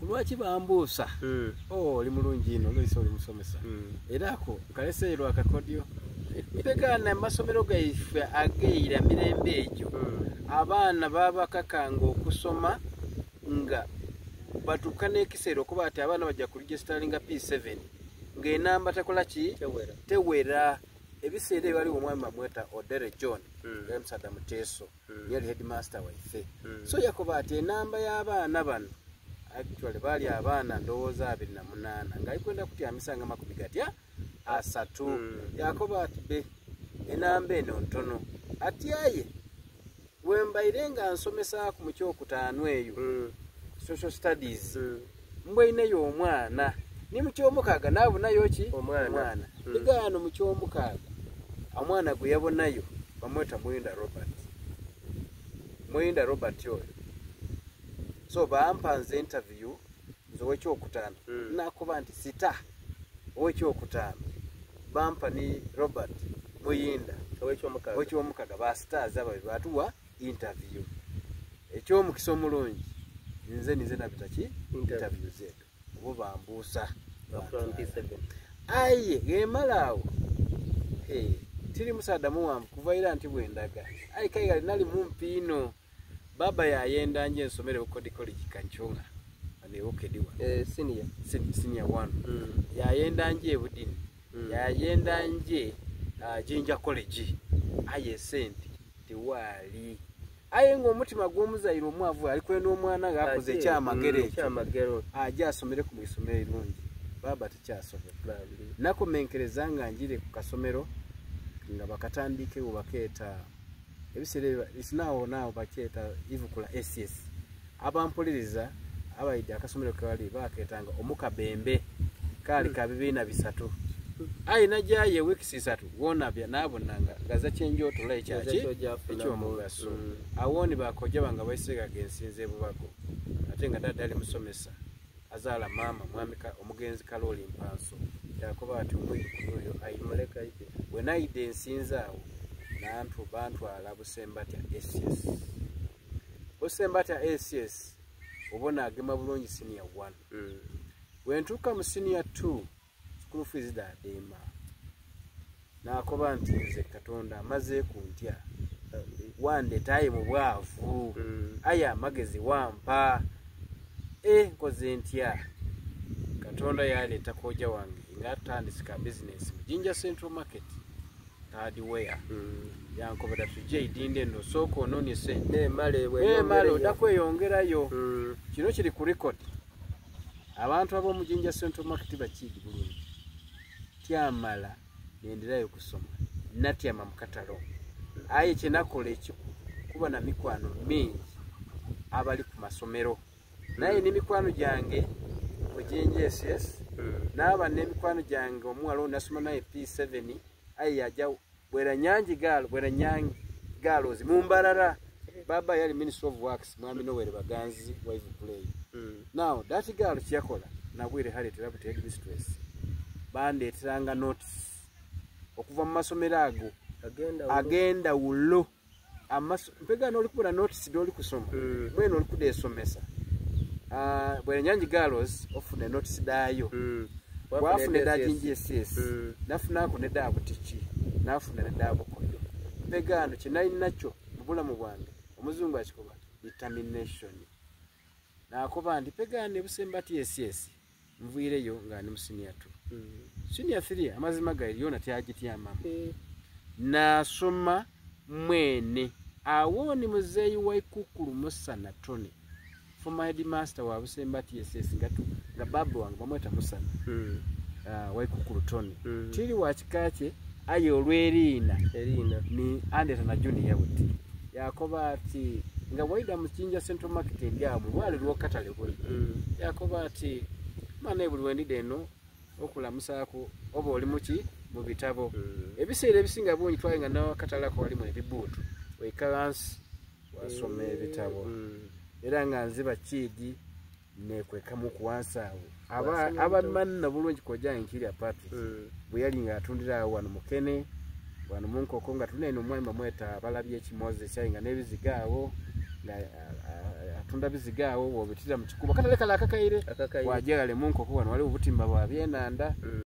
Lwaki bambuusa? Oh, oli mulungi inho, oluisi oli musomesa. Era ako nkaleseeyo lwa kakodyo. Mpegaana amasomero gaife ag'eira mirembe egyo, abaana baabakakanga okusoma nga batuuka n'ekiseera okuba ati abaana baja kuregisitaringa P7 ng'enamba tekola ki? Tewera. Tewera. Ebiseera ebyo ghaligho omwami bamweta Odere John, yali musaadha muteeso. Yali headmaster waife. So yakoba ati enamba y'abaana bano actually baali abaana ndowooza 28 nga ali kwenda kutyamisa nga makumi gatya asatu. Yakoba ati be enamba eno ntono, ati aye wembaire nga nsomesaaku mu kyokutaano eyo social studies mbweineyo omwana, ni mu kyomukaaga naabonayo ki Omwana. Egaano mu kyomukaaga omwana gwe yabonayo bamweta Mwinda Robert. Mwinda Robert oyo so bampa nze interview nze owekyokutaano. Nakoba nti sita owekyokutaano bampa ni Robert Muyinda Owekyomukaga. Owekyomukaga, ba stars abo batuwa interview. Ekyomukisa omulungi nze nize nabita ki interview zetu obo bambuusa. From P7. Aye gemala awo, hey, tiri musaadha muwanvu kuva ira nti bwendaga, aye kaigali nali mumpi ino. Baba yayenda nje nsomere Bukodi College Kanchonga anewokediwa. Senior. Senior 1. Yayenda nje Budini. Yayenda nje Jinja College, aye sente tiwaali, aye ng'omutima gw'omuzaire omwavu ali kwenda omwana ng'akoze ekyamagero ekyo Ekyamagero. Aje asomere ku mwisomero erirungi. Baba tikyasobola. Bambi. Nakomenkereza nga njire ku kasomero nga bakatandikewo bakeeta ebiseera ebyo isinaawo naawo bakyeta Ivukula SS. Abampuliriza abaidi akasomero kewali baketanga Omukabembe, kaali ka bibiina bisatu, aye najayo ewiikisi 3 wona nabona nga gaza kyenjotola ekyaki ekyomugaso. Awooni bakoja bange baisigaga ensinza ebubago, ate nga dada ali musomesa azaala maama mwami omugenzi Kaloli Mpanso, yakoba ati omwidukulu oyo aimuleka. Bwe naida ensinza awo nantu bantwala Busembatya SS. Busembatya SS obona agema bulungi senior 1. Bwe ntuuka mu senior 2 school fees dadeema, nakoba nti nze Katonda amazeeku ntya wandeta aye mu bwavu, aye amagezi wampa, nkoze ntya? Katonda yaleeta koja wange nga atandise ka business mu Jinja Central Market hardware. Yankobera tujje idinde eno sooka onoonye sente Nemale nemale odda kweyongerayo. Kino kiri ku record, abantu ab'omu Jinja Central Market bakiidi bulungi. Tyamala nenderayo kusoma, natyama mu katale omwo, aye kyenakola ekikulu kuba na mikwano mingi abali ku masomero, naye n'emikwano gyange mu Jinja SS naaba n'emikwano gyange omuwala ono nasoma naye P7, aye yaja Bweranyangi girl, Bweranyangi girls mu Mbarara. Baba yali Minister of Works, mwami Noel Baganzi wa Ivukula. Now that girl kyeyakola nabwire Harriet Rabbit headmistress bandeeteranga notice okuva mu masomero ago agenda wulo mpega n'oli kubona notice d'oli kusoma mwene oli kudesomesa. Bweranyangi girls ofuna notice daayo, wafuna eda Jinja SS, nafunako neda Butiki, nafuna neda Bukoyo. Mpegaano kyenali nakyo mu bulamu bwange, omuzungu akikoba determination. Nakoba nti pegaano ebusemba TSS nviireyo nga ndi mu senior 2, senior 3 amazima gairi yona tyagityamamu. Nasoma mwene awo ni muzeeyi wa Ikukulu Musana Tony, former headmaster wa Busemba TSS, nga baba wange bamweta Musana Waikukulu Tony. Tiri wa kika kye, aye olw'eriina Eriina ni andeta na junior buti yakoba ati nga waida mu Jinja Central Market eryawo mu lwali lw'okatale buli, yakoba ati mwana buli wendida eno okulamusaako oba oli muki mu bitabo. Ebiseera ebisinga bungi twali nga nawakatale ako walimu ebibuutu, waika wansi wasoma ebitabo. Era nga nziba kiidi nekwekamu ku wansi awo. Wasoma Abamanna bulungi koja nkiri Patrick bwe yali ng'atundira awo wano mukene wano mu nkoko nga tulina eno omwami bamweta Balabye Kimoses, aye nga n'ebiziga awo. Nga atunda biziga awo, bw'obitira mu kikubo akatale kale akakaire. Akakaire. Wajja ghale mu nkoko wano waliwo obutimba bwa byenhandha.